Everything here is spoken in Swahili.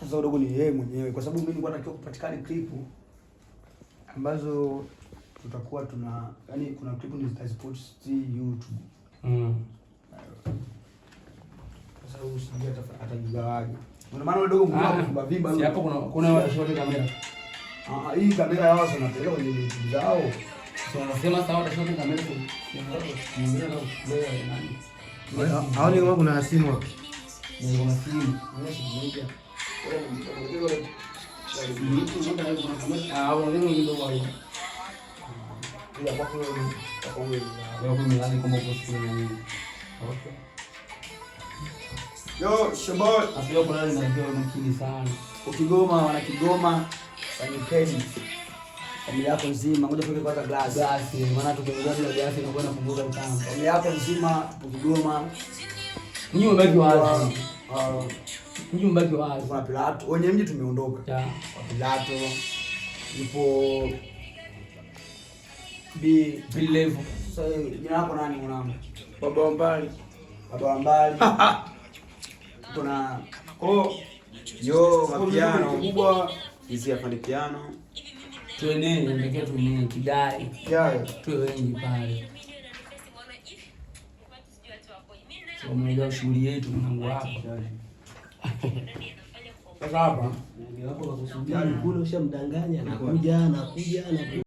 Sasa udogo ni yeye mwenyewe, kwa sababu mimi nilikuwa natakiwa kupatikana clip ambazo tutakuwa tuna, yani kuna clip nitazipost YouTube. Sasa huyu sijui atajigawaje. Ndio maana yule dogo mkubwa vimba vimba. Si hapo kuna watashoti kamera. Ah, hii kamera yao sasa wanapeleka kwenye YouTube zao. So wanasema sawa watashoti kamera kwa mwingine na kuchukua nani? Haoni kama kuna simu hapo. Ni kuna simu. Mimi simuja. Mtu mmoja kuna kamera. Ah, wengine ndio wao. Ila kwa kweli kwa kweli. Leo kuna nani kama kwa simu nyingine. Okay. Yo, Shabot. Asiyo kuna nani ndio makini sana. Ukigoma wana Kigoma, sanyikeni. Familia yako nzima, ngoja tuweke kwanza glass. Glasi, maana tukiongeza bila glasi inakuwa inapunguza utamu. Familia yako nzima tupo Kigoma. Nyinyi mbaki wazi. Ah, Nyinyi mbaki wazi. kuna Pilato. Wenye mji tumeondoka. Ya. Kwa Pilato. Yupo B. Bill Level. Sasa wewe, jina lako nani mwanangu? Baba wa mbali. Baba wa mbali. Kuna Oh, Yo, mapiano. Kubwa. Hizi hapa ni piano. Tuenee, ndio tuenee kidai. Yayo. Tuwe wengi pale. So mmoja shughuli yetu mwanangu hapa. Sasa hapa Kule ushamdanganya, anakuja anakuja anakuja.